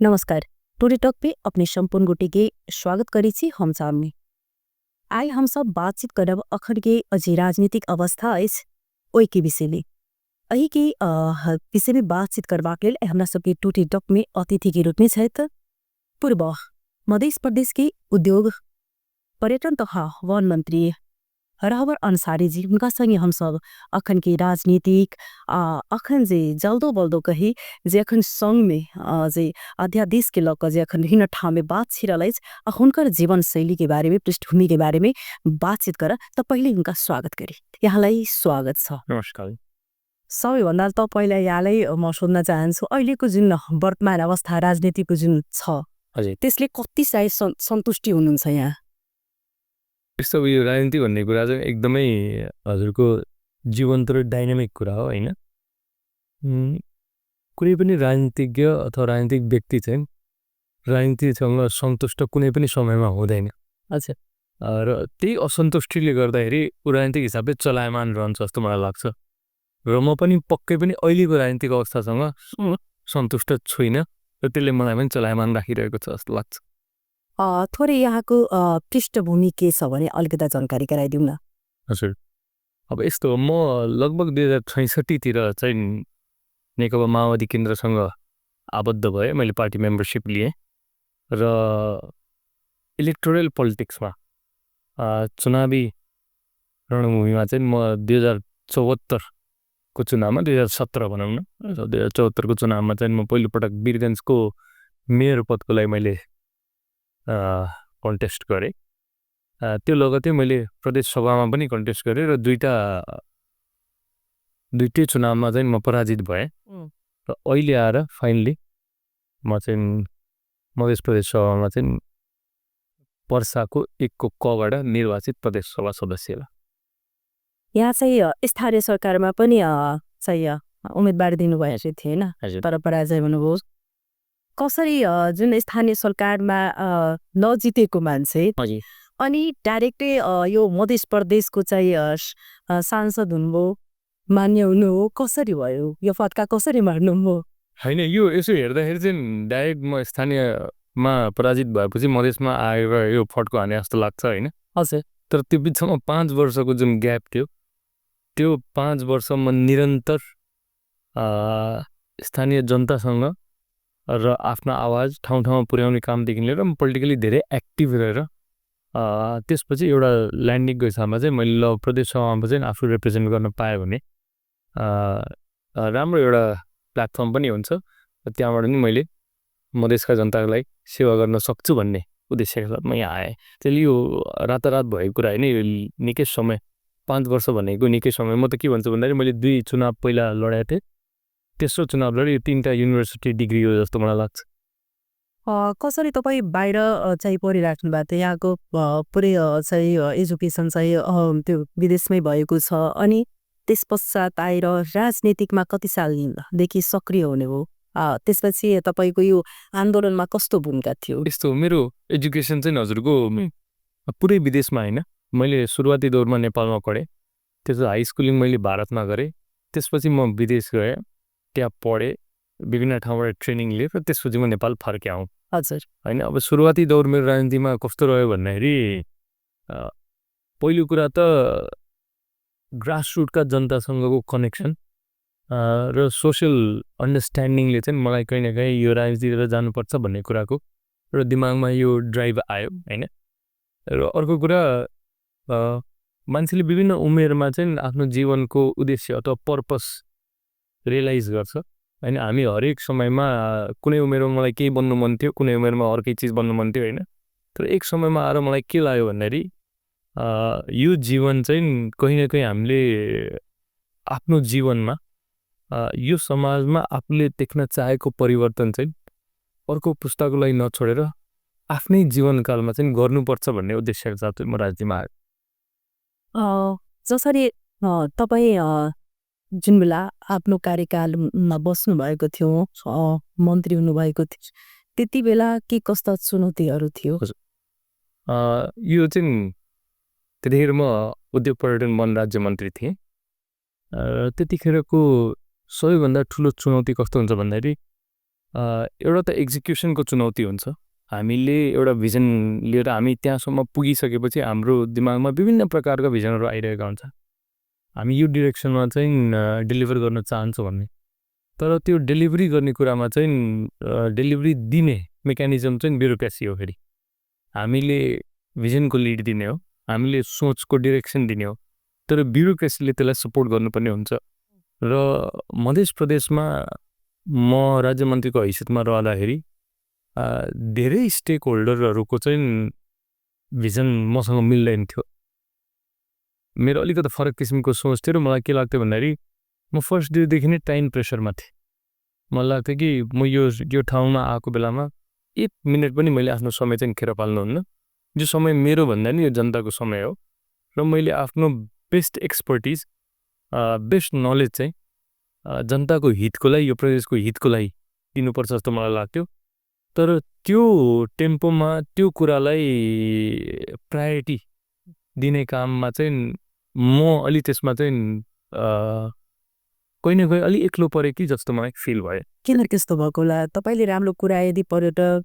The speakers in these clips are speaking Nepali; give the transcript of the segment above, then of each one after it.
नमस्कार। टूडे टॉक पे अपने संपूर्ण गोटी के स्वागत करी छी हम सामने। आई हम सब बातचीत करब अखन के अजी राजनीतिक अवस्था अछि ओई के विषय में। अही के विषय में बातचीत करबाक लेल हमरा सबके टूडे टॉक में अतिथि के रूप में छथि पूर्व मध्य प्रदेश के उद्योग पर्यटन तथा वन मंत्री रहबर अंसारी जी उनका संगे हम सब अखन के राजनीतिक अखन जे जल्दो बल्दो कही जे अखन संग में जे अध्यादेश के लक जे अखन विभिन्न ठाव में बात छिरल अछि हुनकर जीवन शैली के बारे में पृष्ठभूमि के बारे में बातचीत कर त पहिले उनका स्वागत करी। यहाँलाई स्वागत छ। नमस्कार। सबैभन्दा त पहिला यहाँलाई म सोध्न चाहन्छु अहिलेको जुन वर्तमान अवस्था राजनीतिको जुन छ हजुर त्यसले कति सायद सन्तुष्टि हुनुहुन्छ यहाँ? यस्तो यो राजनीति भन्ने कुरा चाहिँ एकदमै हजुरको जीवन्त र डाइनामिक कुरा हो हैन। कुनै पनि राजनीतिज्ञ अथवा राजनीतिक व्यक्ति चाहिँ राजनीतिसँग सन्तुष्ट कुनै पनि समयमा हुँदैन। अच्छा। र त्यही असन्तुष्टिले गर्दाखेरि ऊ राजनीतिक हिसाबले चलायमान रहन्छ जस्तो मलाई लाग्छ। र म पनि पक्कै पनि अहिलेको राजनीतिक अवस्थासँग सन्तुष्ट छुइनँ र त्यसले मलाई पनि चलायमान राखिरहेको छ जस्तो लाग्छ। थोरै यहाँको पृष्ठभूमि के छ भने अलिकता जानकारी गराइदिउँ न। हजुर अब यस्तो हो, म लगभग 2066 तिर चाहिँ नेकपा माओवादी केन्द्रसँग आबद्ध भएँ। मैले पार्टी मेम्बरसिप लिएँ र इलेक्टोरल पोलिटिक्समा चुनावी रणभूमिमा चाहिँ म 2074 को चुनावमा 2017 भनौँ न 2074 को चुनावमा चाहिँ म पहिलोपटक वीरगञ्जको मेयर पदको लागि मैले कन्टेस्ट गरेँ। त्यो लगतै मैले प्रदेश सभामा पनि कन्टेस्ट गरेँ र दुईटै चुनावमा चाहिँ म पराजित भएँ। र अहिले आएर फाइनली म चाहिँ मध्य प्रदेश सभामा चाहिँ पर्साको 1 को कबाट निर्वाचित प्रदेश सभा सदस्य हो। यहाँ चाहिँ स्थानीय सरकारमा पनि चाहिँ उम्मेदवारी दिनुभएको थिएन तर पराजय हुनुभयो। कसरी जुन स्थानीय सरकारमा नजितेको मान्छे अनि डाइरेक्टै यो मध्य प्रदेशको चाहिँ सांसद हुनुभयो, मान्य हुनुभयो, कसरी भयो यो फटका कसरी मार्नुभयो? हैन, यो यसो हेर्दाखेरि चाहिँ डाइरेक्ट म स्थानीयमा पराजित भएपछि मधेसमा आएर यो फटको हाने जस्तो लाग्छ हैन। हजुर। तर त्यो बिचमा 5 वर्षको जुन ग्याप थियो त्यो 5 वर्षमा निरन्तर स्थानीय जनतासँग र आफ्नो आवाज ठाउँ ठाउँमा पुर्याउने कामदेखि लिएर म पोलिटिकली धेरै एक्टिभ रहेर त्यसपछि एउटा ल्यान्डिङको हिसाबमा चाहिँ मैले ल प्रदेश सभामा चाहिँ आफू रिप्रेजेन्ट गर्न पाएँ भने राम्रो एउटा प्लेटफर्म पनि हुन्छ। त्यहाँबाट नि मैले मधेसका जनताको लागि सेवा गर्न सक्छु भन्ने उद्देश्यका साथ म यहाँ आएँ। त्यसले यो रातारात भएको कुरा हैन, यो निकै समय 5 वर्ष भनेको निकै समय। म त के भन्छु भन्दाखेरि मैले 2 चुनाव पहिला लडेको थिएँ, तेस्रो चुनाव लडेँ। यो 3टा युनिभर्सिटी डिग्री हो जस्तो मलाई लाग्छ। कसरी तपाईँ बाहिर चाहिँ पढिराख्नु भएको थियो, यहाँको पुरै चाहिँ एजुकेसन चाहिँ त्यो विदेशमै भएको छ अनि त्यस पश्चात आएर राजनीतिकमा कति सालदेखि सक्रिय हुने हो? त्यसपछि तपाईँको यो आन्दोलनमा कस्तो भूमिका थियो? यस्तो मेरो एजुकेसन चाहिँ हजुरको पुरै विदेशमा हैन। मैले सुरुवाती दौरमा नेपालमा पढेँ, त्यसपछि हाई स्कुलिङ मैले भारतमा गरेँ, त्यसपछि म विदेश गएँ, त्यहाँ पढेँ, विभिन्न ठाउँबाट ट्रेनिङ लिएँ र त्यसपछि म नेपाल फर्केँ आउँ। हजुर हैन। अब सुरुवाती दौर मेरो राजनीतिमा कस्तो रह्यो भन्दाखेरि पहिलो कुरा त ग्रासरुटका जनतासँगको कनेक्सन र सोशल अन्डरस्ट्यान्डिङले चाहिँ मलाई कहीँ न कहीँ यो राजनीतितिर जानुपर्छ भन्ने कुराको र दिमागमा यो ड्राइभ आयो हैन। र अर्को कुरा मान्छेले विभिन्न उमेरमा चाहिँ आफ्नो जीवनको उद्देश्य अथवा पर्पस रियलाइज गर्छ हैन। हामी हरेक समयमा कुनै उमेरमा मलाई केही बन्नु मन थियो, कुनै उमेरमा अर्कै चिज बन्नु मन थियो हैन। तर एक समयमा आएर मलाई के लाग्यो भन्दाखेरि यो जीवन चाहिँ कहीँ न कहीँ हामीले आफ्नो जीवनमा यो समाजमा आफूले देख्न चाहेको परिवर्तन चाहिँ अर्को पुस्ताको लागि नछोडेर आफ्नै जीवनकालमा चाहिँ गर्नुपर्छ भन्ने उद्देश्यका साथ म राजनीतिमा आएँ। जसरी तपाईँ जुन बेला आफ्नो कार्यकालमा बस्नु भएको थियो, मन्त्री हुनुभएको थियो, त्यति बेला के कस्ता चुनौतीहरू थियो? यो चाहिँ त्यतिखेर म उद्योग पर्यटन वन राज्य मन्त्री थिएँ। त्यतिखेरको सबैभन्दा ठुलो चुनौती कस्तो हुन्छ भन्दाखेरि एउटा त एक्जिक्युसनको चुनौती हुन्छ। हामीले एउटा भिजन लिएर हामी त्यहाँसम्म पुगिसकेपछि हाम्रो दिमागमा विभिन्न प्रकारका भिजनहरू आइरहेका हुन्छ। हामी यो डिरेक्सनमा चाहिँ डेलिभर गर्न चाहन्छौँ भन्ने, तर त्यो डेलिभरी गर्ने कुरामा चाहिँ डेलिभरी दिने मेकानिजम चाहिँ ब्युरोक्रेसी हो। फेरि हामीले भिजनको लिड दिने हो, हामीले सोचको डिरेक्सन दिने हो, तर ब्युरोक्रेसीले त्यसलाई सपोर्ट गर्नुपर्ने हुन्छ। र मध्य प्रदेशमा म राज्य मन्त्रीको हैसियतमा रहँदाखेरि धेरै स्टेक होल्डरहरूको चाहिँ भिजन मसँग मिल्दैन थियो। मेरो अलिकति फरक किसिमको सोच थियो र मलाई के लाग्थ्यो भन्दाखेरि म फर्स्ट डेदेखि नै टाइम प्रेसरमा थिएँ। मलाई लाग्थ्यो कि म यो ठाउँमा आएको बेलामा 1 मिनट पनि मैले आफ्नो समय चाहिँ खेर पाल्नुहुन्न। जो समय मेरो भन्दा नि यो जनताको समय हो र मैले आफ्नो बेस्ट एक्सपर्टिज बेस्ट नलेज चाहिँ जनताको हितको लागि, यो प्रदेशको हितको लागि दिनुपर्छ जस्तो मलाई लाग्थ्यो। तर त्यो टेम्पोमा त्यो कुरालाई प्रायोरिटी दिने काममा चाहिँ म अलि त्यसमा चाहिँ कोही न कोही अलि एक्लो परे कि जस्तो मलाई फिल भयो। किन त्यस्तो भएको होला? तपाईँले राम्रो कुरा यदि पर्यटक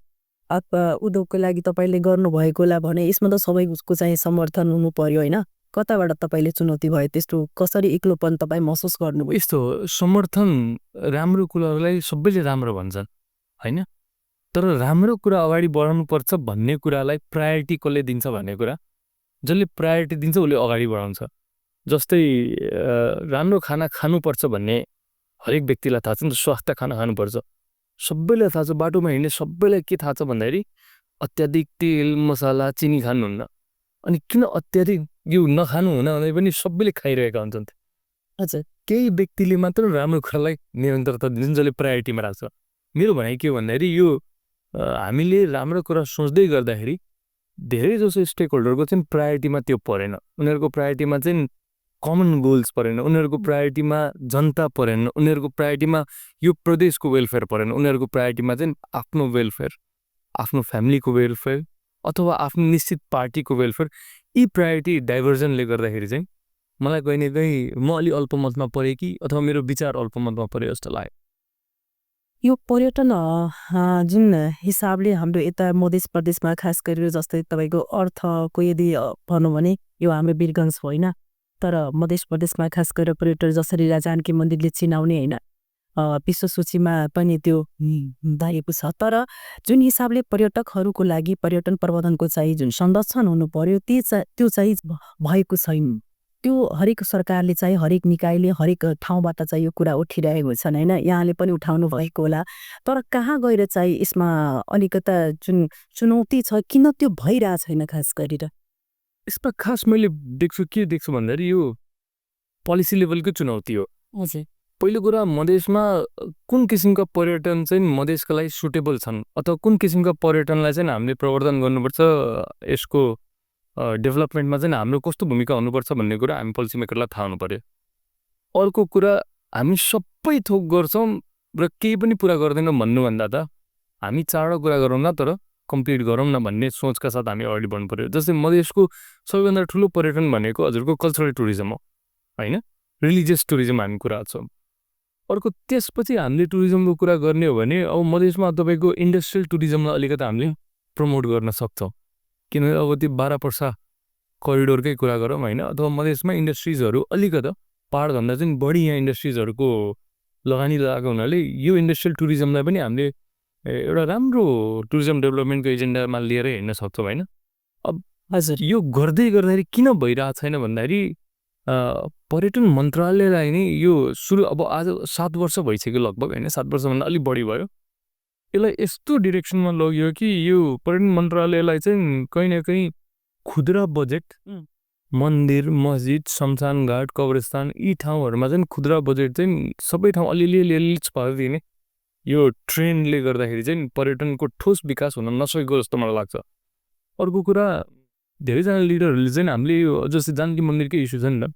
अथवा उद्योगको लागि तपाईँले गर्नुभएको होला भने यसमा त सबैको चाहिँ समर्थन हुनु पर्यो होइन? कताबाट तपाईँले चुनौती भयो? त्यस्तो कसरी एक्लोपन तपाईँ महसुस गर्नुभयो? यस्तो समर्थन राम्रो कुराहरूलाई सबैले राम्रो भन्छन् होइन, तर राम्रो कुरा अगाडि बढाउनुपर्छ भन्ने कुरालाई प्रायोरिटी कसले दिन्छ भन्ने कुरा, जसले प्रायोरिटी दिन्छ उसले अगाडि बढाउँछ। जस्तै राम्रो खाना खानुपर्छ भन्ने हरेक व्यक्तिलाई थाहा छ नि त, स्वास्थ्य खाना खानुपर्छ सबैलाई थाहा छ। बाटोमा हिँड्ने सबैलाई के थाहा छ भन्दाखेरि अत्याधिक तेल मसाला चिनी खानुहुन्न। अनि किन अत्याधिक यो नखानु हुन भने पनि सबैले खाइरहेका हुन्छन्। हजुर, केही व्यक्तिले मात्र राम्रो कुरालाई निरन्तरता दिन्छन्, जसले प्रायोरिटीमा राख्छ। मेरो भनाइ के हो भन्दाखेरि यो हामीले राम्रो कुरा सोच्दै गर्दाखेरि धेरै जसो स्टेक होल्डरको चाहिँ प्रायोरिटीमा त्यो परेन। उनीहरूको प्रायोरिटीमा चाहिँ कमन गोल्स परेन, उनीहरूको प्रायोरिटीमा जनता परेन, उनीहरूको प्रायोरिटीमा यो प्रदेशको वेलफेयर परेन। उनीहरूको प्रायोरिटीमा चाहिँ आफ्नो वेलफेयर, आफ्नो फ्यामिलीको वेलफेयर अथवा आफ्नो निश्चित पार्टीको वेलफेयर, यी प्रायोरिटी डाइभर्जनले गर्दाखेरि चाहिँ मलाई कहीँ न कहीँ म अलि अल्पमतमा परेँ कि अथवा मेरो विचार अल्पमतमा पऱ्यो जस्तो लाग्यो। यो पर्यटन जुन हिसाबले हाम्रो यता मध्य प्रदेशमा खास गरेर जस्तै तपाईँको अर्थको यदि भनौँ भने यो हाम्रो वीरगञ्ज होइन, तर मध्य प्रदेशमा खास गरेर पर्यटन जसरी जानकी मन्दिरले चिनाउने होइन, विश्व सूचीमा पनि त्यो भएको छ। तर जुन हिसाबले पर्यटकहरूको लागि पर्यटन प्रबन्धनको चाहिँ जुन संरक्षण हुनु पर्यो त्यो चाहिँ भएको छैन। त्यो हरेक सरकारले चाहिँ हरेक निकायले हरेक ठाउँबाट चाहिँ यो कुरा उठिरहेको छन् होइन, यहाँले पनि उठाउनु भएको होला। तर कहाँ गएर चाहिँ यसमा अलिकता जुन चुनौती छ किन त्यो भइरहेको छैन? खास गरेर यसमा खास मैले के देख्छु भन्दाखेरि यो पोलिसी लेभलको चुनौती हो। हजुर, पहिलो कुरा मधेसमा कुन किसिमका पर्यटन चाहिँ मधेसका लागि सुटेबल छन् अथवा कुन किसिमका पर्यटनलाई चाहिँ हामीले प्रवर्धन गर्नुपर्छ, यसको डेभलपमेन्टमा चाहिँ हाम्रो कस्तो भूमिका हुनुपर्छ भन्ने कुरा हामी पोलिसी मेकरलाई थाहा हुनु पर्यो। अर्को कुरा हामी सबै थोक गर्छौँ र केही पनि पुरा गर्दैनौँ भन्नुभन्दा त हामी चारवटा कुरा गरौँ न, तर कम्प्लिट गरौँ न भन्ने सोचका साथ हामी अगाडि बढ्नु पर्यो। जस्तै मधेसको सबैभन्दा ठुलो पर्यटन भनेको हजुरको कल्चरल टुरिज्म हो होइन, रिलिजियस टुरिज्म हामी कुरा गर्छौँ। अर्को त्यसपछि हामीले टुरिज्मको कुरा गर्ने हो भने अब मधेसमा तपाईँको इन्डस्ट्रियल टुरिज्मलाई अलिकति हामीले प्रमोट गर्न सक्छौँ। किनभने अब त्यो 12 पर्सा करिडोरकै कुरा गरौँ होइन, अथवा मधेसमा इन्डस्ट्रिजहरू अलिकति पहाडभन्दा चाहिँ बढी यहाँ इन्डस्ट्रिजहरूको लगानी लगाएको हुनाले यो इन्डस्ट्रियल टुरिज्मलाई पनि हामीले एउटा राम्रो टुरिज्म डेभलपमेन्टको एजेन्डामा लिएर हिँड्न सक्छौँ होइन। अब हजुर, यो गर्दै गर्दाखेरि किन भइरहेको छैन भन्दाखेरि पर्यटन मन्त्रालयलाई नै यो सुरु अब आज 7 वर्ष भइसक्यो लगभग होइन, 7 वर्षभन्दा अलिक बढी भयो। यसलाई यस्तो डिरेक्सनमा लग्यो कि यो पर्यटन मन्त्रालयलाई चाहिँ कहीँ न कहीँ खुद्रा बजेट मन्दिर मस्जिद शमशान घाट कब्रस्तान यी ठाउँहरूमा चाहिँ खुद्रा बजेट चाहिँ सबै ठाउँ अलिअलि पारिदिने यो ट्रेन्डले गर्दाखेरि चाहिँ पर्यटनको ठोस विकास हुन नसकेको जस्तो मलाई लाग्छ। अर्को कुरा धेरैजना लिडरहरूले चाहिँ हामीले यो जस्तै जानकी मन्दिरकै इस्यु छ नि त,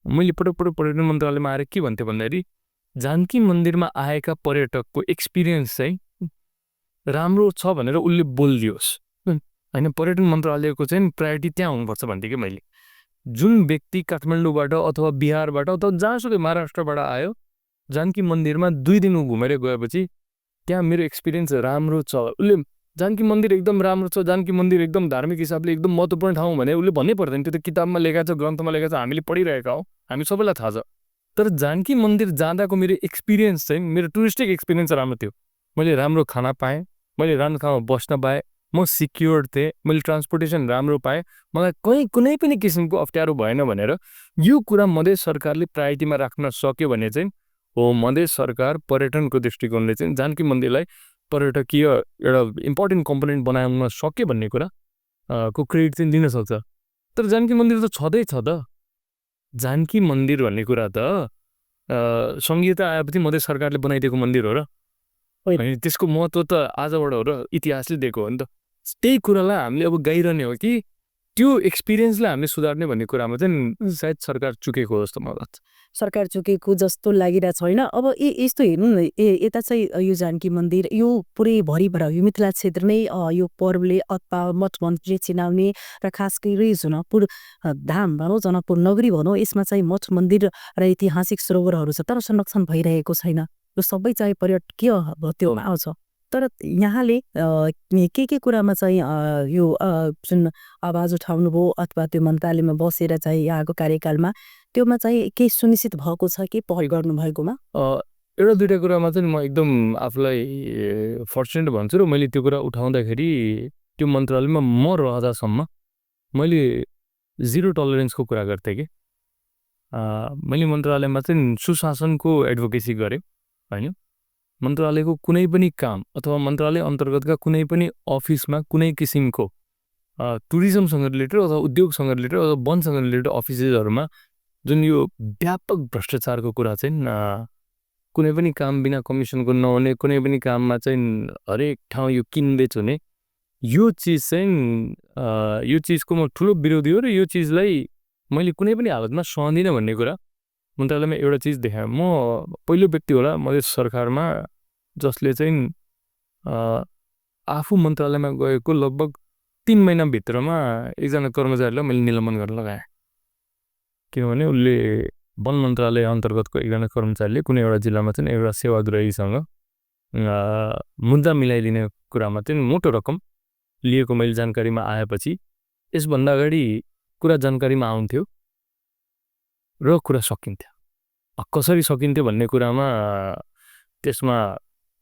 मैले पटक पर्यटन मन्त्रालयमा आएर के भन्थेँ भन्दाखेरि जानकी मन्दिरमा आएका पर्यटकको एक्सपिरियन्स चाहिँ राम्रो छ भनेर उसले बोलिदियोस् होइन। पर्यटन मन्त्रालयको चाहिँ प्रायोरिटी त्यहाँ हुनुपर्छ भन्थेँ कि मैले। जुन व्यक्ति काठमाडौँबाट अथवा बिहारबाट अथवा जहाँसुकै महाराष्ट्रबाट आयो जानकी मन्दिरमा 2 दिन घुमेर गएपछि त्यहाँ मेरो एक्सपिरियन्स राम्रो छ। उसले जानकी मन्दिर एकदम राम्रो छ, जानकी मन्दिर एकदम धार्मिक हिसाबले एकदम महत्त्वपूर्ण ठाउँ भने उसले भन्नै पर्दैन, त्यो त किताबमा लेखा छ, ग्रन्थमा लेखा छ, हामीले पढिरहेका हौँ, हामी सबैलाई थाहा छ। तर जानकी मन्दिर जाँदाको मेरो एक्सपिरियन्स चाहिँ मेरो टुरिस्टिक एक्सपिरियन्स राम्रो थियो। मैले राम्रो खाना पाएँ, मैले राम्रो ठाउँमा बस्न पाएँ, म सिक्योर थिएँ, मैले ट्रान्सपोर्टेसन राम्रो पाएँ, मलाई कुनै पनि किसिमको अप्ठ्यारो भएन भनेर यो कुरा मधेस सरकारले प्रायोरिटीमा राख्न सक्यो भने चाहिँ हो मधेस सरकार पर्यटनको दृष्टिकोणले चाहिँ जानकी मन्दिरलाई पर्यटकीय एउटा इम्पोर्टेन्ट कम्पोनेन्ट बनाउन सक्यो भन्ने कुरा को क्रेडिट चाहिँ दिन सक्छ। तर जानकी मन्दिर त छँदैछ त। जानकी मन्दिर भन्ने कुरा त संहिता आएपछि मधेस सरकारले बनाइदिएको मन्दिर हो र, होइन? त्यसको महत्त्व त आजबाट हो र, इतिहासले दिएको हो नि त। त्यही कुरालाई हामीले अब गाइरहने हो कि त्यो एक्सपिरियन्सलाई हामीले सुधार्ने भन्ने कुरामा चाहिँ सायद सरकार चुकेको हो जस्तो मलाई लाग्छ। सरकार चुकेको जस्तो लागिरहेको छैन। अब यस्तो हेर्नु न, यता चाहिँ यो जानकी मन्दिर यो पुरै भरिभर यो मिथिला क्षेत्र नै यो पर्वले अथवा मठ मन्दिर चिनाउने र खास गरी जनकपुर धाम भनौँ, जनकपुर नगरी भनौँ, यसमा चाहिँ मठ मन्दिर र ऐतिहासिक सरोवरहरू छ, तर संरक्षण भइरहेको छैन। यो सबै चाहिँ पर्यटकीय त्योमा आउँछ। तर यहाँले के कुरामा चाहिँ यो जुन आवाज उठाउनुभयो अथवा त्यो मन्त्रालयमा बसेर चाहिँ यहाँको कार्यकालमा त्योमा चाहिँ केही सुनिश्चित भएको छ कि पहल गर्नुभएकोमा? एउटा दुइटा कुरामा चाहिँ म एकदम आफूलाई फर्चुनेट भन्छु र मैले त्यो कुरा उठाउँदाखेरि त्यो मन्त्रालयमा म रहँदासम्म मैले जिरो टलरेन्सको कुरा गर्थेँ कि मैले मन्त्रालयमा चाहिँ सुशासनको एडभोकेसी गरेँ, होइन? मन्त्रालयको कुनै पनि काम अथवा मन्त्रालय अन्तर्गतका कुनै पनि अफिसमा कुनै किसिमको टुरिज्मसँग रिलेटेड अथवा उद्योगसँग रिलेटेड अथवा वनसँग रिलेटेड अफिसेसहरूमा जुन यो व्यापक भ्रष्टाचारको कुरा चाहिँ कुनै पनि काम बिना कमिसनको नहुने, कुनै पनि काममा चाहिँ हरेक ठाउँ यो किनबेच हुने, यो चिज चाहिँ यो चिजको म ठुलो विरोधी हो र यो चिजलाई मैले कुनै पनि हालतमा सहदिनँ भन्ने कुरा मन्त्रालयमा एउटा चिज देखाएँ। म पहिलो व्यक्ति होला मधेस सरकारमा जसले चाहिँ आफू मन्त्रालयमा गएको लगभग 3 महिनाभित्रमा एकजना कर्मचारीलाई मैले निलम्बन गर्न लगाएँ। किनभने उसले वन मन्त्रालय अन्तर्गतको एकजना कर्मचारीले कुनै एउटा जिल्लामा चाहिँ एउटा सेवाग्राहीसँग मुद्दा मिलाइदिने कुरामा चाहिँ मोटो रकम लिएको मैले जानकारीमा आएपछि यसभन्दा अगाडि कुरा जानकारीमा आउँथ्यो र कुरा सकिन्थ्यो। कसरी सकिन्थ्यो भन्ने कुरामा त्यसमा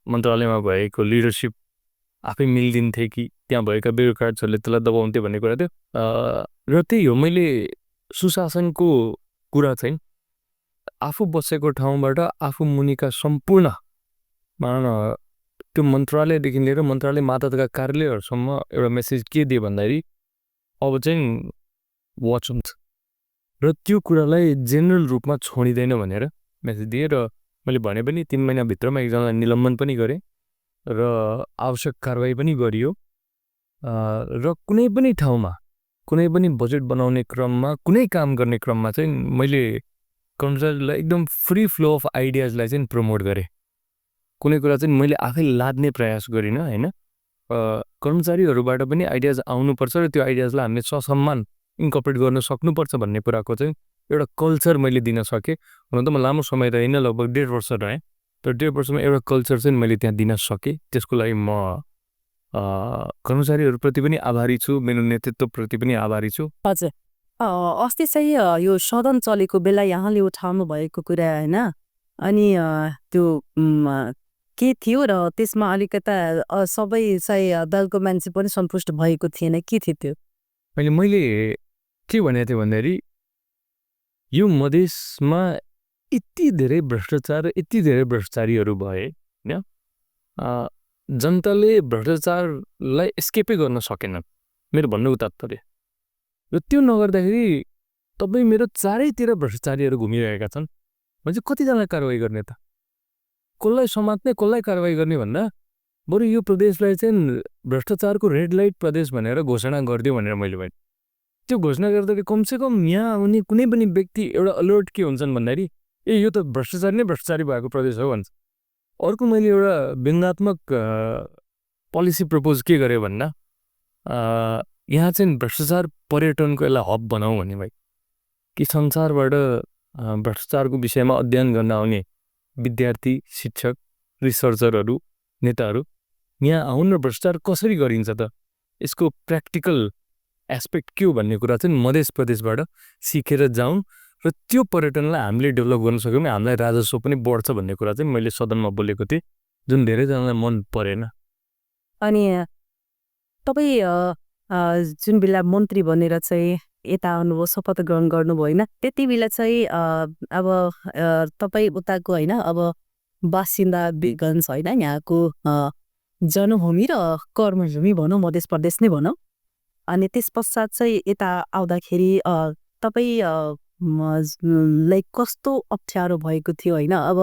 मन्त्रालयमा भएको लिडरसिप आफै मिल्दिन्थे कि त्यहाँ भएका ब्युरोक्राट्सहरूले त्यसलाई दबाउँथ्यो भन्ने कुरा थियो। र त्यही हो, मैले सुशासनको कुरा चाहिँ आफू बसेको ठाउँबाट आफू मुनिका सम्पूर्ण त्यो मन्त्रालयदेखि लिएर मन्त्रालय मातहतका कार्यालयहरूसम्म एउटा मेसेज के दिए भन्दाखेरि अब चाहिँ वाच हुन्छ र त्यो कुरालाई जेनरल रूपमा छोडिँदैन भनेर मेसेज दिएँ। र मैले भने पनि 3 महिनाभित्रमा एकजनालाई निलम्बन पनि गरेँ र आवश्यक कारवाही पनि गरियो। र कुनै पनि ठाउँमा कुनै पनि बजेट बनाउने क्रममा कुनै काम गर्ने क्रममा चाहिँ मैले कर्मचारीलाई एकदम फ्री फ्लो अफ आइडियाजलाई चाहिँ प्रमोट गरेँ। कुनै कुरा चाहिँ मैले आफै लाद्ने प्रयास गरिनँ, होइन? कर्मचारीहरूबाट पनि आइडियाज आउनुपर्छ र त्यो आइडियाजलाई हामीले ससम्मान इन्कर्पोरेट गर्न सक्नुपर्छ भन्ने कुराको चाहिँ एउटा कल्चर मैले दिन सकेँ। हुन त म लामो समय रहेन, लगभग 1.5 वर्ष रहेँ, तर 1.5 वर्षमा एउटा कल्चर चाहिँ मैले त्यहाँ दिन सकेँ। त्यसको लागि म कर्मचारीहरूप्रति पनि आभारी छु, मेरो नेतृत्वप्रति पनि आभारी छु। हजुर, अस्ति चाहिँ यो सदन चलेको बेला यहाँले उठाउनु भएको कुरा, होइन? अनि त्यो के थियो र त्यसमा अलिकता सबै चाहिँ दलको मान्छे पनि सन्तुष्ट भएको थिएन, के थियो त्यो? मैले के भनेको थिएँ भन्दाखेरि यो मधेसमा यति धेरै भ्रष्टाचार, यति धेरै भ्रष्टाचारीहरू भए, होइन? जनताले भ्रष्टाचारलाई एस्केपै गर्न सकेनन्, मेरो भन्नुको तात्पर्य। र त्यो नगर्दाखेरि तपाईँ मेरो चारैतिर भ्रष्टाचारीहरू घुमिरहेका छन् भने चाहिँ कतिजनालाई कारवाही गर्ने त? कसलाई समात्ने, कसलाई कारवाही गर्ने भन्दा बरु यो प्रदेशलाई चाहिँ भ्रष्टाचारको रेड लाइट प्रदेश भनेर घोषणा गरिदियो भनेर मैले भने। त्यो घोषणा गर्दाखेरि कमसेकम यहाँ आउने कुनै पनि व्यक्ति एउटा अलर्ट के हुन्छन् भन्दाखेरि ए यो त भ्रष्टाचारी नै भ्रष्टाचारी भएको प्रदेश हो भन्छ। अर्को मैले एउटा व्यङ्ग्यात्मक पोलिसी प्रपोज के गरेँ भन्दा यहाँ चाहिँ भ्रष्टाचार पर्यटनको यसलाई हब बनाऊ भन्ने भाइ, कि संसारबाट भ्रष्टाचारको विषयमा अध्ययन गर्न आउने विद्यार्थी, शिक्षक, रिसर्चरहरू नेताहरू यहाँ आउन र भ्रष्टाचार कसरी गरिन्छ त यसको प्र्याक्टिकल एस्पेक्ट के हो भन्ने कुरा चाहिँ मध्य प्रदेशबाट सिकेर जाउँ र त्यो पर्यटनलाई हामीले डेभलप गर्न सक्यौँ भने हामीलाई राजस्व पनि बढ्छ भन्ने कुरा चाहिँ मैले सदनमा बोलेको थिएँ जुन धेरैजनालाई मन परेन। अनि तपाईँ जुन बेला मन्त्री बनेर चाहिँ यता आउनुभयो शपथ ग्रहण गर्नुभयो होइन त्यति बेला चाहिँ अब तपाईँ उताको होइन अब बासिन्दा विगन्स होइन यहाँको जन्मभूमि र कर्मभूमि भनौँ मध्य प्रदेश नै भनौँ अनि त्यस पश्चात चाहिँ यता आउँदाखेरि तपाईँ लाइक कस्तो अप्ठ्यारो भएको थियो होइन अब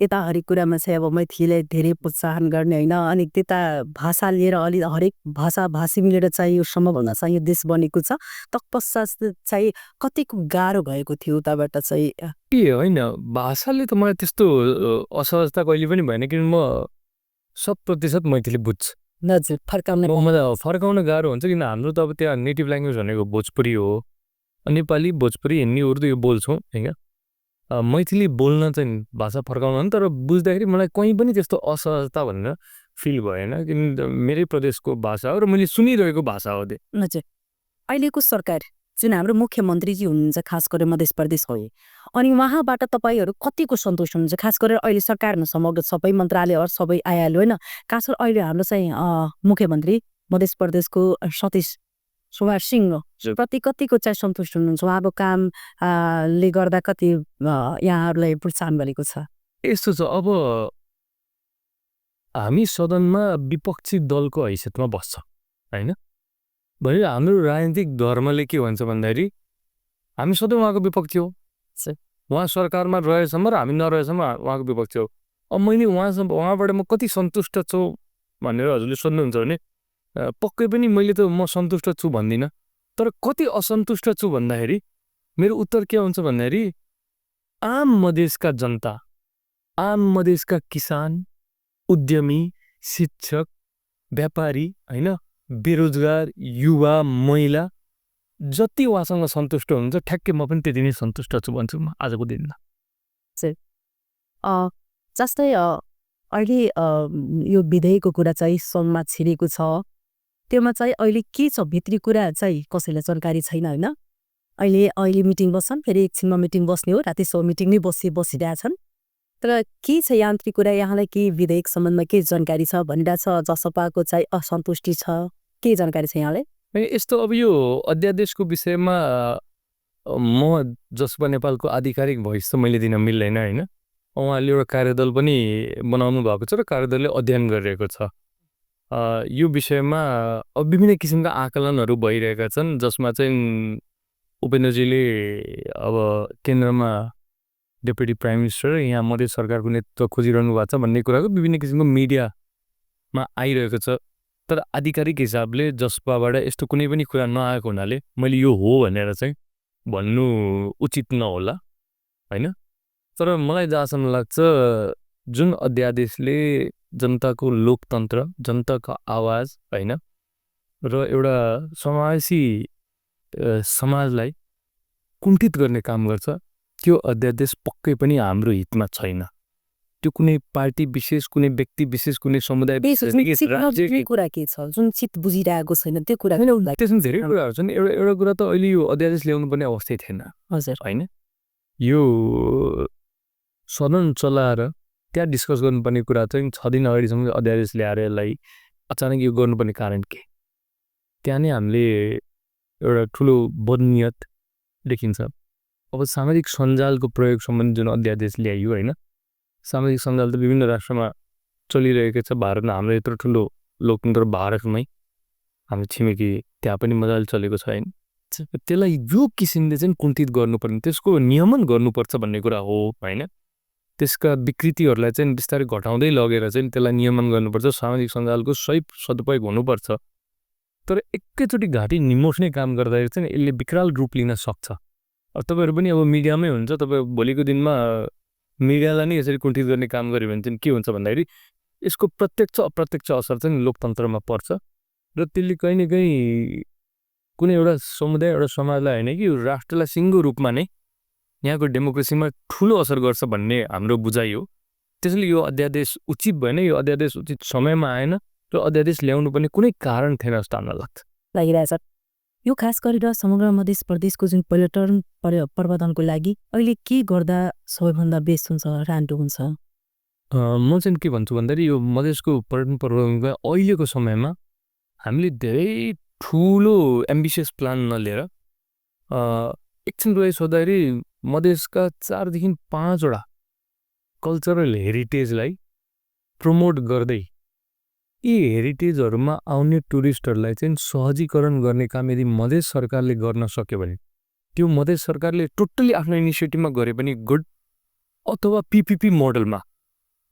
यता हरेक कुरामा चाहिँ अब मैथिलीलाई धेरै प्रोत्साहन गर्ने होइन अनि त्यता भाषा लिएर अलि हरेक भाषी मिलेर चाहिँ यो सम्भवना चाहिँ यो देश बनेको छ तत्पश्चात चाहिँ कतिको गाह्रो भएको थियो उताबाट चाहिँ के होइन भाषाले त मलाई त्यस्तो असहजता कहिले पनि भएन किन म 100% मैथिली बुझ्छु हजुर मलाई फर्काउन गाह्रो हुन्छ किन हाम्रो त अब त्यहाँ नेटिभ ल्याङ्ग्वेज भनेको भोजपुरी हो नेपाली भोजपुरी हिन्दी उर्दू यो बोल्छौँ होइन मैथिली बोल्न चाहिँ भाषा फर्काउन तर बुझ्दाखेरि मलाई कहीँ पनि त्यस्तो असहजता भनेर फिल भएन किन मेरै प्रदेशको भाषा हो र मैले सुनिरहेको भाषा हो त्यो हजुर अहिलेको सरकार जुन हाम्रो मुख्यमन्त्रीजी हुनुहुन्छ खास गरेर मध्य प्रदेश हो अनि उहाँबाट तपाईँहरू कतिको सन्तुष्ट हुनुहुन्छ खास गरेर अहिले सरकारमा समग्र सबै मन्त्रालयहरू सबै आइहाल्यो होइन खास गरेर अहिले हाम्रो चाहिँ मुख्यमन्त्री मध्य प्रदेशको सतीश सुभाष सिंह प्रति कतिको चाहिँ सन्तुष्ट हुनुहुन्छ उहाँको कामले गर्दा कति यहाँहरूलाई प्रोत्साहन गरेको छ यस्तो छ अब हामी सदनमा विपक्षी दलको हैसियतमा बस्छ होइन भनेर हाम्रो राजनीतिक धर्मले के भन्छ भन्दाखेरि हामी सधैँ उहाँको विपक्षी हो उहाँ सरकारमा रहेसम्म र हामी नरहेसम्म उहाँको विपक्षी हो अब मैले उहाँबाट म कति सन्तुष्ट छु भनेर हजुरले सोध्नुहुन्छ भने पक्कै पनि मैले त म सन्तुष्ट छु भन्दिनँ तर कति असन्तुष्ट छु भन्दाखेरि मेरो उत्तर के हुन्छ भन्दाखेरि आम मधेसका जनता आम मधेसका किसान उद्यमी शिक्षक व्यापारी होइन बेरोजगार युवा महिला जति उहाँसँग सन्तुष्ट हुनुहुन्छ ठ्याक्कै म पनि त्यति नै सन्तुष्ट छु भन्छु म आजको दिनमा जस्तै अहिले यो विधेयकको कुरा चाहिँ सङ्घमा छिरेको छ त्योमा चाहिँ अहिले के छ भित्री कुरा चाहिँ कसैलाई जानकारी छैन होइन अहिले मिटिङ बस्छन् फेरि एकछिनमा मिटिङ बस्ने हो राति सो मिटिङ नै बसिरहेछन् तर के छ यान्त्रिक कुरा यहाँलाई के विधेयक सम्बन्धमा के जानकारी छ भनिरहेछ जसपाको चाहिँ असन्तुष्टि छ के जानकारी छ यहाँलाई यस्तो अब यो अध्यादेशको विषयमा म जसपा नेपालको आधिकारिक भोइस त मैले दिन मिल्दैन होइन उहाँले एउटा कार्यदल पनि बनाउनु भएको छ र कार्यदलले अध्ययन गरिरहेको छ यो विषयमा अब विभिन्न किसिमका आकलनहरू भइरहेका छन् जसमा चाहिँ उपेन्द्रजीले अब केन्द्रमा डेपुटी प्राइम मिनिस्टर यहाँ मध्य सरकारको नेतृत्व खोजिरहनु भएको छ भन्ने कुराको विभिन्न किसिमको मिडियामा आइरहेको छ तर आधिकारिक हिसाबले जसपाबाट यस्तो कुनै पनि कुरा नआएको हुनाले मैले यो हो भनेर चाहिँ भन्नु उचित नहोला होइन तर मलाई जहाँसम्म लाग्छ जुन अध्यादेशले जनताको लोकतन्त्र जनताको आवाज होइन र एउटा समावेशी समाजलाई कुण्ठित गर्ने काम गर्छ त्यो अध्यादेश पक्कै पनि हाम्रो हितमा छैन त्यो कुनै पार्टी विशेष कुनै व्यक्ति विशेष कुनै समुदाय कुरा के छ जुन चित बुझिरहेको छैन त्यो कुरा त्यसमा धेरै कुराहरू छन् एउटा कुरा त अहिले यो अध्यादेश ल्याउनु पर्ने अवस्थै थिएन हजुर होइन यो सदन चलाएर त्यहाँ डिस्कस गर्नुपर्ने कुरा चाहिँ 6 दिन अगाडिसम्म अध्यादेश ल्याएर यसलाई अचानक यो गर्नुपर्ने कारण के त्यहाँ नै हामीले एउटा ठुलो बदनियत देखिन्छ अब सामाजिक सञ्जालको प्रयोग सम्बन्धी जुन अध्यादेश ल्याइयो होइन सामाजिक सञ्जाल त विभिन्न राष्ट्रमा चलिरहेको छ भारतमा हाम्रो यत्रो ठुलो लोकतन्त्र भारतमै हाम्रो छिमेकी त्यहाँ पनि मजाले चलेको छ होइन त्यसलाई जो किसिमले चाहिँ कुण्ठित गर्नुपर्ने त्यसको नियमन गर्नुपर्छ भन्ने कुरा हो होइन त्यसका विकृतिहरूलाई चाहिँ बिस्तारै घटाउँदै लगेर चाहिँ त्यसलाई नियमन गर्नुपर्छ सामाजिक सञ्जालको सही सदुपयोग हुनुपर्छ तर एकैचोटि घाँटी निमोस्ने काम गर्दाखेरि चाहिँ यसले विकराल रूप लिन सक्छ अब तपाईँहरू पनि अब मिडियामै हुन्छ तपाईँ भोलिको दिनमा मिडियालाई नै यसरी कुण्ठित गर्ने काम गऱ्यो भने चाहिँ के हुन्छ भन्दाखेरि यसको प्रत्यक्ष अप्रत्यक्ष असर चाहिँ लोकतन्त्रमा पर्छ र त्यसले कहीँ न कहीँ कुनै एउटा समुदाय एउटा समाजलाई होइन कि राष्ट्रलाई सिङ्गो रूपमा नै यहाँको डेमोक्रेसीमा ठुलो असर गर्छ भन्ने हाम्रो बुझाइ हो त्यसैले यो अध्यादेश उचित भएन, यो अध्यादेश उचित समयमा आएन र अध्यादेश ल्याउनु पर्ने कुनै कारण थिएन जस्तो हामीलाई लाग्छ। लागिरहेछ। यो खास गरेर समग्र मध्य प्रदेशको जुन पर्यटन प्रवर्धनको लागि अहिले के गर्दा सबैभन्दा बेस्ट हुन्छ, राम्रो हुन्छ? म चाहिँ के भन्छु भन्दाखेरि यो मधेसको पर्यटन प्रवर्धनमा अहिलेको समयमा हामीले धेरै ठुलो एम्बिसियस प्लान नलिएर एकछिन गए सोद्धाखेरि मधेसका 4 देखि 5 वटा कल्चरल हेरिटेजलाई प्रमोट गर्दै यी हेरिटेजहरूमा आउने टुरिस्टहरूलाई चाहिँ सहजीकरण गर्ने काम यदि मधेस सरकारले गर्न सक्यो भने त्यो मधेस सरकारले टोटल्ली आफ्नो इनिसिएटिभमा गरे पनि गुड, अथवा पिपिपी मोडलमा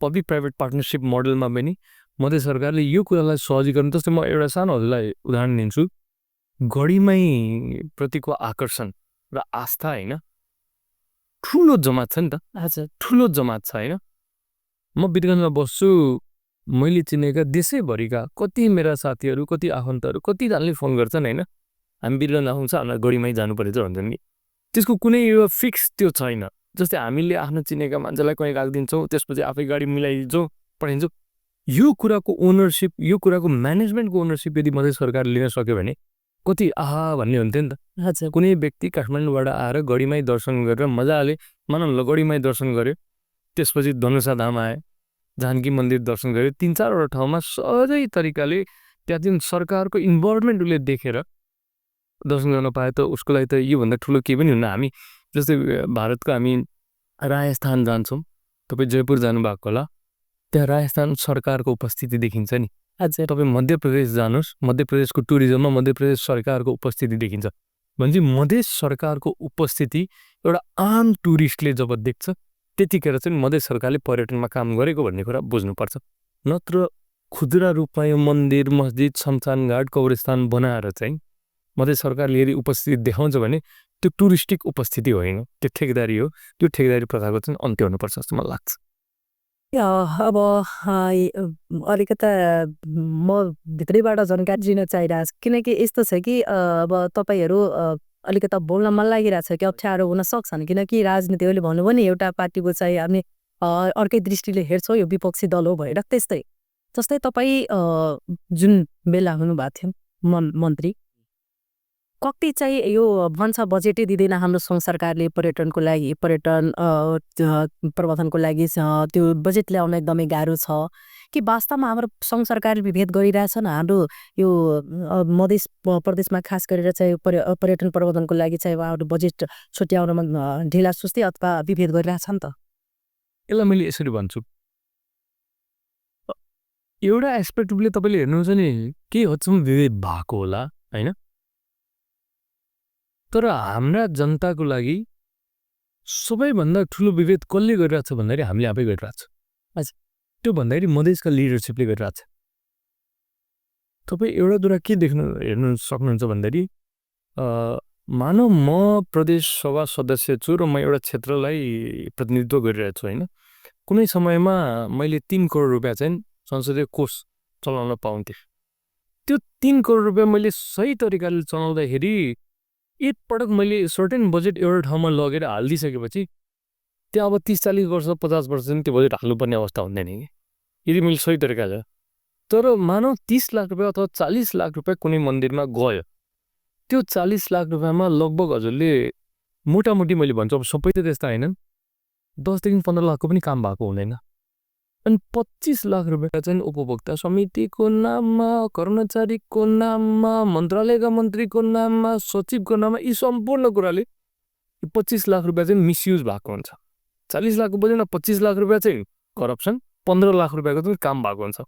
पब्लिक प्राइभेट पार्टनरसिप मोडलमा पनि मधेस सरकारले यो कुरालाई सहजीकरण, जस्तै म एउटा सानो हजुरलाई उदाहरण दिन्छु। गढीमाई प्रतिको आकर्षण र आस्था होइन, ठुलो जमात छ नि त। हजुर, ठुलो जमात छ होइन। म वीरगञ्जमा बस्छु, मैले चिनेका देशैभरिका कति मेरा साथीहरू, कति आफन्तहरू, कतिजनाले फोन गर्छन् होइन, हामी वीरगञ्ज आउँछ, हामीलाई गढीमाई जानु परेछ भन्छन् नि। त्यसको कुनै यो फिक्स त्यो छैन। जस्तै हामीले आफ्नो चिनेका मान्छेलाई कहीँ राखिदिन्छौँ, त्यसपछि आफै गाडी मिलाइदिन्छौँ, पठाइदिन्छौँ। यो कुराको ओनरसिप, यो कुराको म्यानेजमेन्टको ओनरसिप यदि मधेस सरकारले लिन सक्यो भने कति आहा भन्ने हुन्थ्यो नि त। हजुर, कुनै व्यक्ति काठमाडौँबाट आएर गढीमाई दर्शन गरेर मजाले मानौँ ल गढीमाई दर्शन गर्यो, त्यसपछि धनुषा धाम आयो, जानकी मन्दिर दर्शन गर्यो, 3-4 वटा ठाउँमा सहजै तरिकाले त्यहाँ जुन सरकारको इन्भल्भमेन्ट उसले देखेर दर्शन गर्न पाए त उसको लागि त योभन्दा ठुलो केही पनि हुन्न। हामी जस्तै भारतको हामी राजस्थान जान्छौँ, तपाईँ जयपुर जानुभएको होला, त्यहाँ राजस्थान सरकारको उपस्थिति देखिन्छ नि। हजुर, तपाईँ मध्य प्रदेश जानुहोस्, मध्य प्रदेशको टुरिज्ममा मध्य प्रदेश सरकारको उपस्थिति देखिन्छ। भनेपछि मधेस सरकारको उपस्थिति एउटा आम टुरिस्टले जब देख्छ त्यतिखेर चाहिँ मधेस सरकारले पर्यटनमा काम गरेको भन्ने कुरा बुझ्नुपर्छ। नत्र खुद्रा रूपमा यो मन्दिर, मस्जिद, शमशानघाट, कब्रस्तान बनाएर चाहिँ मधेस सरकारले यदि उपस्थिति देखाउँछ भने त्यो टुरिस्टिक उपस्थिति होइन, त्यो ठेकेदारी हो। त्यो ठेकेदारी प्रथाको चाहिँ अन्त्य हुनुपर्छ जस्तो मलाई लाग्छ। अब अलिकता म भित्रैबाट जानकारी दिन चाहिरहेको छु, किनकि यस्तो छ कि अब तपाईँहरू अलिकता बोल्न मन लागिरहेछ कि अप्ठ्यारो हुन सक्छन्, किनकि राजनीतिहरूले भन्नुभयो नि एउटा पार्टीको चाहिँ हामी अर्कै दृष्टिले हेर्छौँ, यो विपक्षी दल हो भएर। त्यस्तै जस्तै तपाईँ जुन बेला हुनुभएको थियो मन्त्री, कति चाहिँ यो भन्छ बजेटै दिँदैन हाम्रो सङ्घ सरकारले पर्यटनको लागि, पर्यटन प्रवर्धनको लागि त्यो बजेट ल्याउन एकदमै गाह्रो छ कि वास्तवमा हाम्रो सङ्घ सरकारले विभेद गरिरहेछन्, हाम्रो यो मधेस प्रदेशमा खास गरेर चाहिँ पर्यटन प्रवर्धनको लागि चाहिँ उहाँहरू बजेट छुट्याउनमा ढिला सुस्ती अथवा विभेद गरिरहेछन् त? यसलाई मैले यसरी भन्छु, एउटा एस्पेक्टले तपाईँले हेर्नुहुन्छ नि के हदसम्म विभेद भएको होला होइन, तर हाम्रा जनताको लागि सबैभन्दा ठुलो विभेद कसले गरिरहेछ भन्दाखेरि हामीले आफै गरिरहेछ। हजुर, त्यो भन्दाखेरि मधेसका लिडरसिपले गरिरहेछ। तपाईँ एउटा कुरा के हेर्नु सक्नुहुन्छ भन्दाखेरि मानव म प्रदेश सभा सदस्य छु र म एउटा क्षेत्रलाई प्रतिनिधित्व गरिरहेको छु होइन। कुनै समयमा मैले 3 करोड रुपियाँ चाहिँ संसदीय कोष चलाउन पाउँथेँ। त्यो 3 करोड रुपियाँ मैले सही तरिकाले चलाउँदाखेरि एकपटक मैले सर्टेन बजेट एउटा ठाउँमा लगेर हालिदिइसकेपछि त्यहाँ अब 30-40 वर्ष 50 वर्ष चाहिँ त्यो बजेट हाल्नुपर्ने अवस्था हुँदैन कि यदि मैले सही तरिकाले। तर मानव 30 लाख रुपियाँ अथवा 40 लाख रुपियाँ कुनै मन्दिरमा गयो, त्यो 40 लाख रुपियाँमा लगभग हजुरले मोटामोटी मैले भन्छु, अब सबै त त्यस्ता होइनन्, 10 देखि 15 लाखको पनि काम भएको हुँदैन। अनि 25 लाख रुपियाँ चाहिँ उपभोक्ता समितिको नाममा, कर्मचारीको नाममा, मन्त्रालयका मन्त्रीको नाममा, सचिवको नाममा, यी सम्पूर्ण कुराले 25 लाख रुपियाँ चाहिँ मिसयुज भएको हुन्छ। 40 लाखको बजेटमा 25 लाख रुपियाँ चाहिँ करप्सन, 15 लाख रुपियाँको चाहिँ काम भएको हुन्छ।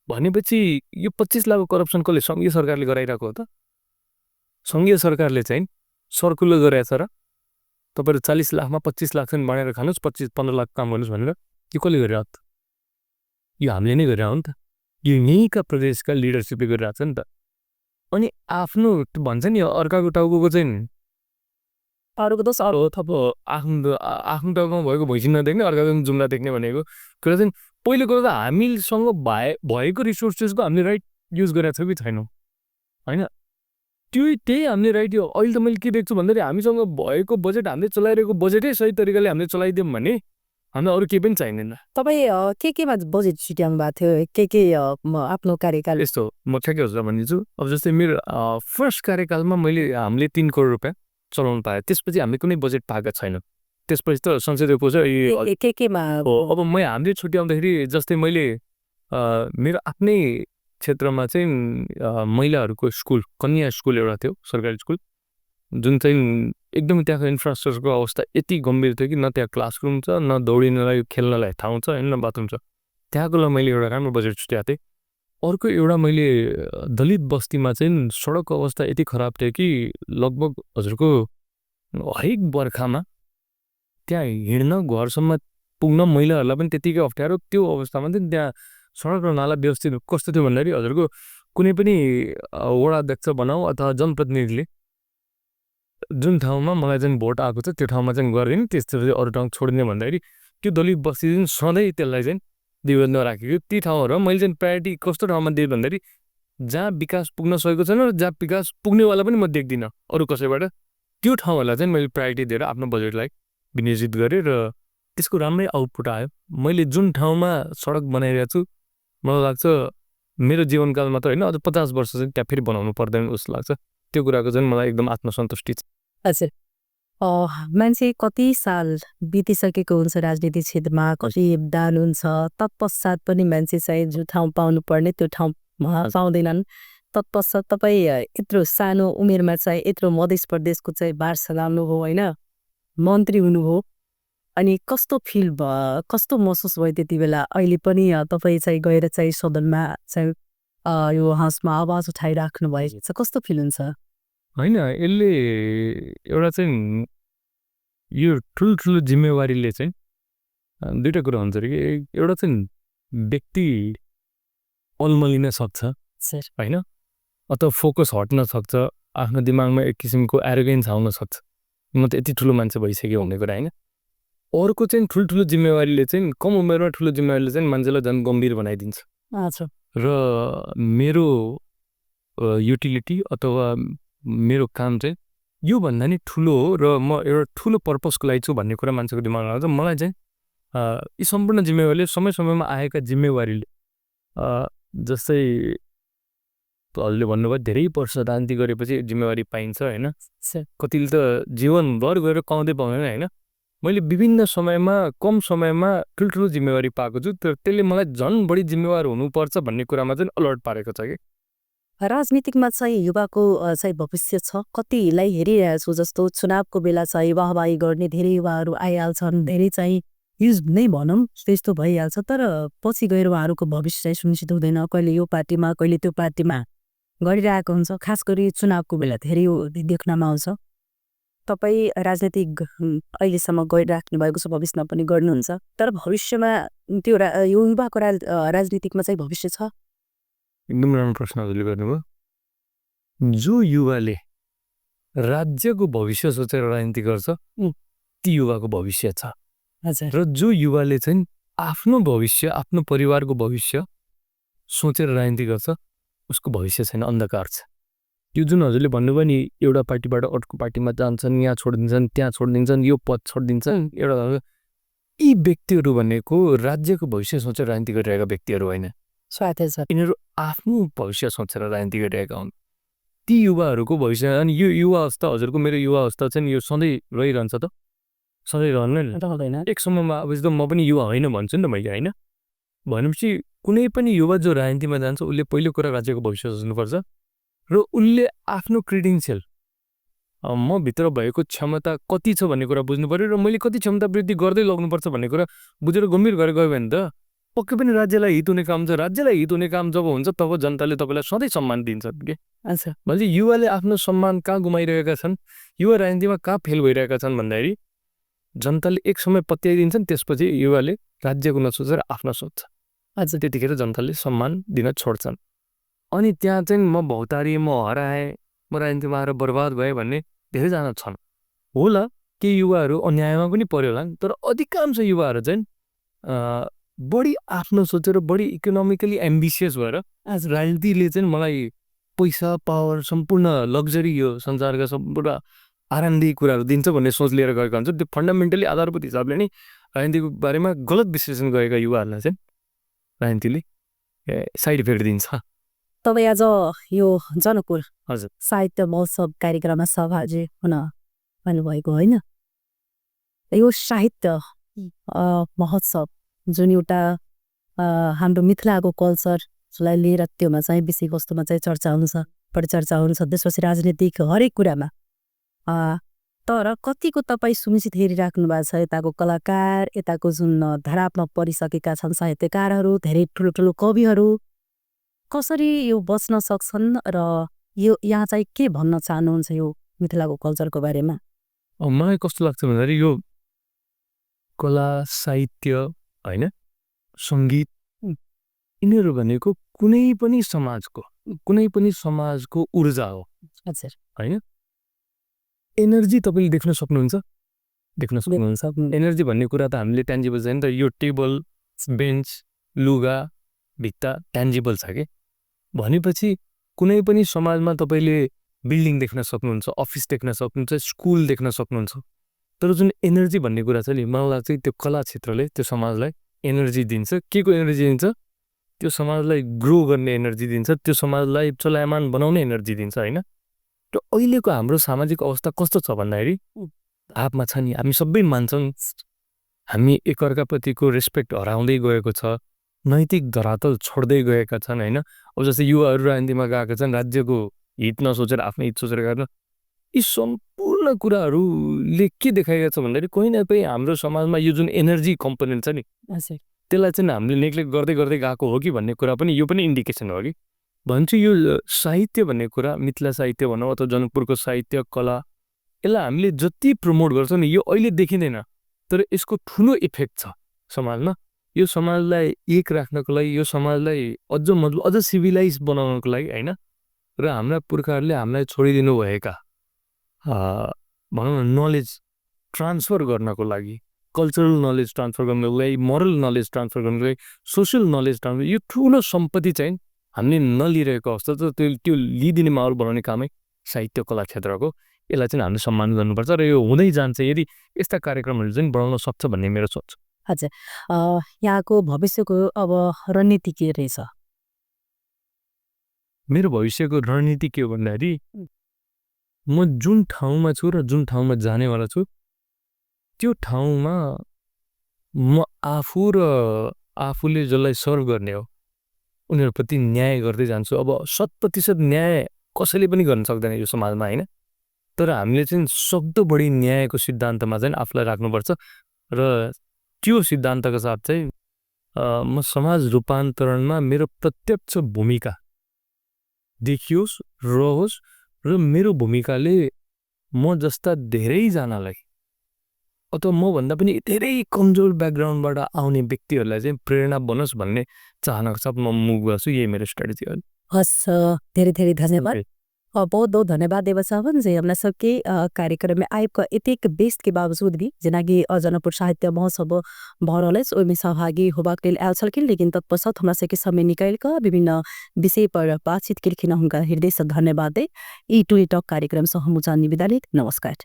भनेपछि यो 25 लाखको करप्सन कसले? सङ्घीय सरकारले गराइरहेको हो त। सङ्घीय सरकारले चाहिँ सर्कुलर गराएछ र तपाईँहरू 40 लाखमा 25 लाख चाहिँ बाँडेर खानुहोस्, 25-15 लाख काम गर्नुहोस् भनेर यो कसले गरिरहेको त? यो हामीले नै गरिरहेको हो नि त। यो यहीँका प्रदेशका लिडरसिपले गरिरहेको छ नि त। अनि आफ्नो भन्छ नि अर्काको टाउको चाहिँ अरूको दोष अरू थप आफ्नो टाउकोमा भएको भैँसी नदेख्ने, अर्काको जुम्ला देख्ने भनेको कुरा चाहिँ पहिलो कुरा त हामीसँग भएको रिसोर्सेसको हामीले राइट युज गरेको छ कि छैनौँ होइन। त्यही हामीले राइट यो अहिले त मैले के देख्छु भन्दाखेरि हामीसँग भएको बजेट हामीले चलाइरहेको बजेटै सही तरिकाले हामीले चलाइदियौँ भने हामीलाई अरू केही पनि चाहिँदैन। तपाईँ केमा बजेट छुट्याउनु भएको थियो के आफ्नो कार्यकाल? यस्तो म ठ्याक्कै हजुर भनिदिन्छु। अब जस्तै मेरो फर्स्ट कार्यकालमा हामीले 3 करोड रुपियाँ चलाउनु पाएँ। त्यसपछि हामीले कुनै बजेट पाएका छैनौँ। त्यसपछि त संसदीय कोष केमा अब हामीले छुट्याउँदाखेरि जस्तै मैले मेरो आफ्नै क्षेत्रमा चाहिँ महिलाहरूको स्कुल कन्या स्कुल एउटा थियो, सरकारी स्कुल, जुन चाहिँ एकदमै त्यहाँको इन्फ्रास्ट्रक्चरको अवस्था यति गम्भीर थियो कि न त्यहाँ क्लासरुम छ, न दौडिनलाई खेल्नलाई ठाउँ छ, होइन, न बाथरुम छ। त्यहाँको लागि मैले एउटा राम्रो बजेट छुट्याएको थिएँ। अर्को एउटा मैले दलित बस्तीमा चाहिँ सडकको अवस्था यति खराब थियो कि लगभग हजुरको हरेक बर्खामा त्यहाँ हिँड्न घरसम्म पुग्न महिलाहरूलाई पनि त्यतिकै अप्ठ्यारो। त्यो अवस्थामा चाहिँ त्यहाँ सडक र नाला व्यवस्थित कस्तो थियो भन्दाखेरि हजुरको कुनै पनि वडा अध्यक्ष भनौँ अथवा जनप्रतिनिधिले जुन ठाउँमा मलाई चाहिँ भोट आएको छ त्यो ठाउँमा चाहिँ गरिदिने, त्यसपछि अरू ठाउँ छोडिदिने भन्दाखेरि त्यो दलित बस्ती चाहिँ सधैँ त्यसलाई चाहिँ विरोधमा राखेको। ती ठाउँहरू मैले चाहिँ प्रायोरिटी कस्तो ठाउँमा दिएँ भन्दाखेरि जहाँ विकास पुग्न सकेको छैन र जहाँ विकास पुग्नेवाला पनि म देख्दिनँ अरू कसैबाट, त्यो ठाउँहरूलाई चाहिँ मैले प्रायोरिटी दिएर आफ्नो बजेटलाई विनियोजित गरेँ र त्यसको राम्रै आउटपुट आयो। मैले जुन ठाउँमा सडक बनाइरहेको छु मलाई लाग्छ मेरो जीवनकालमा त होइन, अझ 50 वर्ष चाहिँ त्यहाँ फेरि बनाउनु पर्दैन जस्तो लाग्छ। त्यो कुराको चाहिँ मलाई एकदम आत्मसन्तुष्टि छ। हजुर, मान्छे कति साल बितिसकेको हुन्छ राजनीतिक क्षेत्रमा, कति योगदान हुन्छ, तत्पश्चात पनि मान्छे चाहिँ जो ठाउँ पाउनु पर्ने त्यो ठाउँ पाउँदैनन्। तत्पश्चात तपाईँ यत्रो सानो उमेरमा चाहिँ यत्रो मध्य प्रदेशको चाहिँ वार्षिक आउनुभयो, होइन, मन्त्री हुनुभयो, अनि कस्तो फिल भयो, कस्तो महसुस भयो त्यति बेला? अहिले पनि तपाईँ चाहिँ गएर चाहिँ सदनमा चाहिँ यो हाँसमा आवाज उठाइराख्नु भएको छ, कस्तो फिल हुन्छ? होइन, यसले एउटा चाहिँ यो ठुल्ठुलो जिम्मेवारीले चाहिँ दुईवटा कुरा हुन्छ कि एउटा चाहिँ व्यक्ति अल्मलिन सक्छ, होइन, अथवा फोकस हट्न सक्छ, आफ्नो दिमागमा एक किसिमको एरोगेन्स आउन सक्छ, म त यति ठुलो मान्छे भइसक्यो भन्ने कुरा, होइन। अर्को चाहिँ ठुल्ठुलो जिम्मेवारीले चाहिँ कम उमेरमा ठुलो जिम्मेवारीले चाहिँ मान्छेलाई झन् गम्भीर बनाइदिन्छ। र मेरो युटिलिटी अथवा मेरो काम चाहिँ योभन्दा नि ठुलो हो र म एउटा ठुलो पर्पसको लागि छु भन्ने कुरा मान्छेको दिमागमा आउँछ। मलाई चाहिँ यी सम्पूर्ण जिम्मेवारीले समय समयमा आएका जिम्मेवारीले जस्तै हजुरले भन्नुभयो धेरै वर्ष राजनीति गरेपछि जिम्मेवारी पाइन्छ, होइन, कतिले त जीवनभर गएर कमाउँदै पाउँदैन, होइन। मैले विभिन्न समयमा कम समयमा ठुल्ठुलो जिम्मेवारी पाएको छु, तर त्यसले मलाई झन् बढी जिम्मेवार हुनुपर्छ भन्ने कुरामा चाहिँ अलर्ट पारेको छ कि राजनीतिकमा चाहिँ युवाको चाहिँ भविष्य छ। कतिलाई हेरिरहेको छु जस्तो चुनावको बेला चाहिँ वाहवाही गर्ने धेरै युवाहरू आइहाल्छन्, धेरै चाहिँ युज नै भनौँ त्यस्तो भइहाल्छ, तर पछि गएर उहाँहरूको भविष्य चाहिँ सुनिश्चित हुँदैन। कहिले यो पार्टीमा कहिले त्यो पार्टीमा गरिरहेको हुन्छ, खास गरी चुनावको बेला धेरै देख्नमा आउँछ। तपाईँ राजनीतिक अहिलेसम्म गरिराख्नु भएको छ, भविष्यमा पनि गर्नुहुन्छ, तर भविष्यमा त्यो यो युवाको राजनीतिकमा चाहिँ भविष्य छ? एकदम राम्रो प्रश्न हजुरले गर्नुभयो। जो युवाले राज्यको भविष्य सोचेर राजनीति गर्छ ती युवाको भविष्य छ। र जो युवाले चाहिँ आफ्नो भविष्य आफ्नो परिवारको भविष्य सोचेर राजनीति गर्छ उसको भविष्य छैन, अन्धकार छ। यो जुन हजुरले भन्नुभयो नि एउटा पार्टीबाट अर्को पार्टीमा जान्छन्, यहाँ छोडिदिन्छन्, त्यहाँ छोडिदिन्छन्, यो पद छोडिदिन्छन्, एउटा यी व्यक्तिहरू भनेको राज्यको भविष्य सोचेर राजनीति गरिरहेका व्यक्तिहरू होइन, यिनीहरू आफ्नो भविष्य सोचेर राजनीति गरिरहेका हुन्। ती युवाहरूको भविष्य, अनि यो युवा अवस्था हजुरको मेरो युवा अवस्था चाहिँ यो सधैँ रहिरहन्छ त? सधैँ रहँदैन। एक समयमा अब जस्तो म पनि युवा होइन भन्छु नि त मैले, होइन, भनेपछि कुनै पनि युवा जो राजनीतिमा जान्छ उसले पहिलो कुरा राज्यको भविष्य सोच्नुपर्छ र उसले आफ्नो क्रेडेन्सियल म भित्र भएको क्षमता कति छ भन्ने कुरा बुझ्नु पर्यो र मैले कति क्षमता वृद्धि गर्दै लग्नुपर्छ भन्ने कुरा बुझेर गम्भीर गरेर गयो भने त पक्कै पनि राज्यलाई हित हुने काम छ। राज्यलाई हित हुने काम जब हुन्छ तब जनताले तपाईँलाई सधैँ सम्मान दिन्छ के। भनेपछि युवाले आफ्नो सम्मान कहाँ गुमाइरहेका छन्, युवा राजनीतिमा कहाँ फेल भइरहेका छन् भन्दाखेरि जनताले एक समय पत्याइदिन्छन्, त्यसपछि युवाले राज्यको नसोचेर आफ्नो सोच्छ, त्यतिखेर जनताले सम्मान दिन छोड्छन्। अनि त्यहाँ चाहिँ म भौतारी, म हराएँ, म राजनीतिमा आएर बर्बाद भएँ भन्ने धेरैजना छन्। होला केही युवाहरू अन्यायमा पनि पर्यो होला, तर अधिकांश युवाहरू चाहिँ बढी आफ्नो सोचेर बढी इकोनोमिकली एम्बिसियस भएर आज राजनीतिले चाहिँ मलाई पैसा, पावर, सम्पूर्ण लग्जरी, यो संसारका सम्पूर्ण आरामदेही कुराहरू दिन्छ भन्ने सोच लिएर गएका हुन्छ। त्यो फन्डामेन्टली आधारभूत हिसाबले नै राजनीतिको बारेमा गलत विश्लेषण गरेका युवाहरूलाई चाहिँ राजनीतिले साइड इफेक्ट दिन्छ। तपाईँ आज यो जनकपुर हजुर साहित्य महोत्सव कार्यक्रममा सहभागी हुन भन्नुभएको होइन? यो साहित्य महोत्सव जुन एउटा हाम्रो मिथिलाको कल्चरलाई लिएर त्योमा चाहिँ विषयवस्तुमा चाहिँ चर्चा हुन्छ, परिचर्चा हुन्छ, त्यसपछि राजनीतिक हरेक कुरामा। तर कतिको तपाईँ सुनिश्चित हेरिराख्नु भएको छ यताको कलाकार, यताको जुन धरापमा परिसकेका छन् साहित्यकारहरू, धेरै ठुलो ठुलो कविहरू कसरी यो बच्न सक्छन् र यो यहाँ चाहिँ के भन्न चाहनुहुन्छ यो मिथिलाको कल्चरको बारेमा? मलाई कस्तो लाग्छ भन्दाखेरि यो कला साहित्य होइन सङ्गीत यिनीहरू भनेको कुनै पनि समाजको ऊर्जा हो हजुर होइन। एनर्जी तपाईँले देख्न सक्नुहुन्छ एनर्जी भन्ने कुरा त हामीले ट्यान्जिबल छ नि त। यो टेबल बेन्च लुगा भित्ता ट्यान्जिबल छ कि भनेपछि कुनै पनि समाजमा तपाईँले बिल्डिङ देख्न सक्नुहुन्छ, अफिस देख्न सक्नुहुन्छ, स्कुल देख्न सक्नुहुन्छ। तर जुन एनर्जी भन्ने कुरा छ नि मलाई लाग्छ त्यो कला क्षेत्रले त्यो समाजलाई एनर्जी दिन्छ। के को एनर्जी दिन्छ? त्यो समाजलाई ग्रो गर्ने एनर्जी दिन्छ, त्यो समाजलाई चलायमान बनाउने एनर्जी दिन्छ होइन। र अहिलेको हाम्रो सामाजिक अवस्था कस्तो छ भन्दाखेरि आपमा छ नि, हामी सबै मान्छौँ हामी एकअर्काप्रतिको रेस्पेक्ट हराउँदै गएको छ, नैतिक धरातल छोड्दै गएका छन् होइन। अब जस्तै युवाहरू राजनीतिमा गएका छन् राज्यको हित नसोचेर आफ्नै हित सोचेर गएर। यी सम्पूर्ण कुराहरूले के देखाइएको छ भन्दाखेरि कहीँ न कहीँ हाम्रो समाजमा यो जुन एनर्जी कम्पोनेन्ट छ नि त्यसलाई चाहिँ हामीले नेग्लेक्ट गर्दै गर्दै गएको हो कि भन्ने कुरा पनि यो पनि इन्डिकेसन हो कि भन्छु। यो साहित्य भन्ने कुरा मिथिला साहित्य भनौँ अथवा जनकपुरको साहित्य कला यसलाई हामीले जति प्रमोट गर्छौँ नि यो अहिले देखिँदैन, तर यसको ठुलो इफेक्ट छ समाजमा। यो समाजलाई एक राख्नको लागि, यो समाजलाई अझ मजबुत अझ सिभिलाइज बनाउनको लागि होइन। र हाम्रा पुर्खाहरूले हामीलाई छोडिदिनु भएका भनौँ न नलेज ट्रान्सफर गर्नको लागि, कल्चरल नलेज ट्रान्सफर गर्नको लागि, मोरल नलेज ट्रान्सफर गर्नको लागि, सोसियल नलेज ट्रान्सफर, यो ठुलो सम्पत्ति चाहिँ हामीले नलिरहेको अवस्था छ। त्यो लिदिने माहौल बनाउने कामै साहित्य कला क्षेत्रको। यसलाई चाहिँ हामीले सम्मान गर्नुपर्छ र यो हुँदै जान्छ यदि यस्ता कार्यक्रमहरू चाहिँ बढाउन सक्छ भन्ने मेरो सोच। हजुर यहाँको भविष्यको अब रणनीति के रहेछ? मेरो भविष्यको रणनीति के हो भन्दाखेरि म जुन ठाउँमा छु र जुन ठाउँमा जानेवाला छु त्यो ठाउँमा म आफू र आफूले जसलाई सर्भ गर्ने हो उनीहरूप्रति न्याय गर्दै जान्छु। अब 100% न्याय कसैले पनि गर्न सक्दैन यो समाजमा होइन। तर हामीले चाहिँ सक्दो बढी न्यायको सिद्धान्तमा चाहिँ आफूलाई राख्नुपर्छ र त्यो सिद्धान्तको साथ चाहिँ म समाज रूपान्तरणमा मेरो प्रत्यक्ष भूमिका देखियोस् रहोस् र मेरो भूमिकाले म जस्ता धेरैजनालाई अथवा मभन्दा पनि धेरै कमजोर ब्याकग्राउन्डबाट आउने व्यक्तिहरूलाई चाहिँ प्रेरणा बनोस् भन्ने चाहनाको साथ म मुभ गर्छु। यही मेरो स्ट्रेटेजी हो। हस् धेरै धेरै धन्यवाद। बहुत बहुत धन्यवाद देव सावन जी हमरा सबके कार्यक्रम में आइब एतेक बेस्ट के बावजूद भी जेना कि जनकपुर साहित्य महोत्सव भ रहल अछि ओहिमे सहभागी होबाक लेल आयल छलखिन, लेकिन तत्पश्चात हमरा सबके समय निकाल कऽ विभिन्न विषय पर बातचीत केलखिन। हुनका हृदय से धन्यवाद दे। ई टू टॉक कार्यक्रम से हम विदा लेत। नमस्कार।